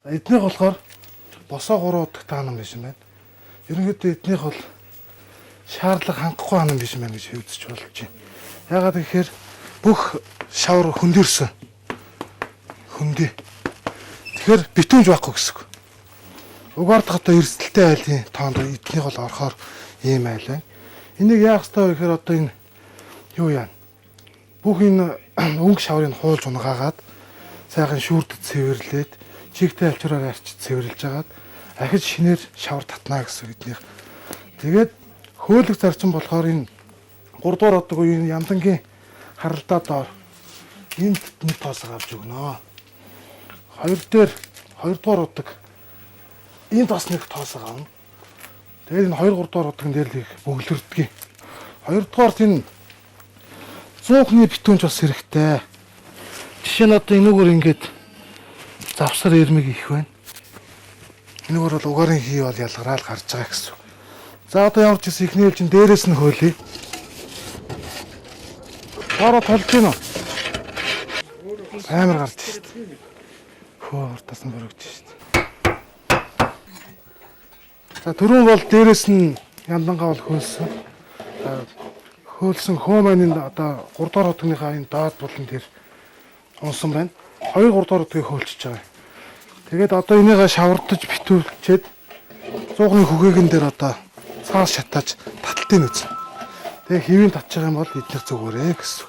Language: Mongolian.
Эднийх болохоор босоо 3 удах таанан биш юм байна. Ерөнхийдөө эднийх бол шаардлага хангахгүй анан биш юм байна гэж үзэж болж байна. Яагаад гэхээр бүх шавар хөндөрсөн. Хөндөө. Тэгэхээр битүүмж байхгүй гэсэн үг. Угаар дахь одоо эрсдэлтэй айлын тоонд эднийх бол орохоор ийм айл байна. Энийг яах ёстой вэ гэхээр одоо энэ юу яана? Бүх энэ өнгө шаврыг хуулж унгаагаад сайхан шүүрдэд цэвэрлээд чигтэй алчураар арч цэвэрлж агаад ахиж шинээр шавар татнаа гэсэн эднийх. Тэгээд хөөлөг зарчим болохоор энэ 3 дугаар одог үеийн ямлангийн харалдаа доор энд нэг тоосоо авч өгнө. Хоёр дээр 2 дугаар удаг энд бас нэг тоосоо авна. Тэгээд энэ 2 3 дугаар удагн дээр л их бөглөрдөг. 2 дугаарт энэ 100-ны битүүнч бас хэрэгтэй. Жишээ нь одоо энүүгээр ингээд завсар ирмэг их байна. Энүүгээр бол угаарын хий бол ялгараал гарч байгаа гэсэн. За одоо ямар ч гэсэн ихний ээлжин дээрээс нь хөөлье. Тоороо толж гин үү? Амар гарч шít. Хөө уртаас нь бөрөгдөж шít. За түрүүн бол дээрээс нь яндангаа бол хөөлсөн. Хөөлсөн хөө маань энэ одоо 3 дугаар хотгийнхаа энэ доод булан дээр унсан байна. 2 3 дугаар хотгийг хөөлчөж байгаа. Тэгээд одоо энийгээ шавардаж битүүлчихэд 100-ны хүгээгэн дээр одоо цаас шатааж таталтыг үз. Тэгээ хэвийн татж байгаа юм бол эднэр зүгээрээ гэсэн.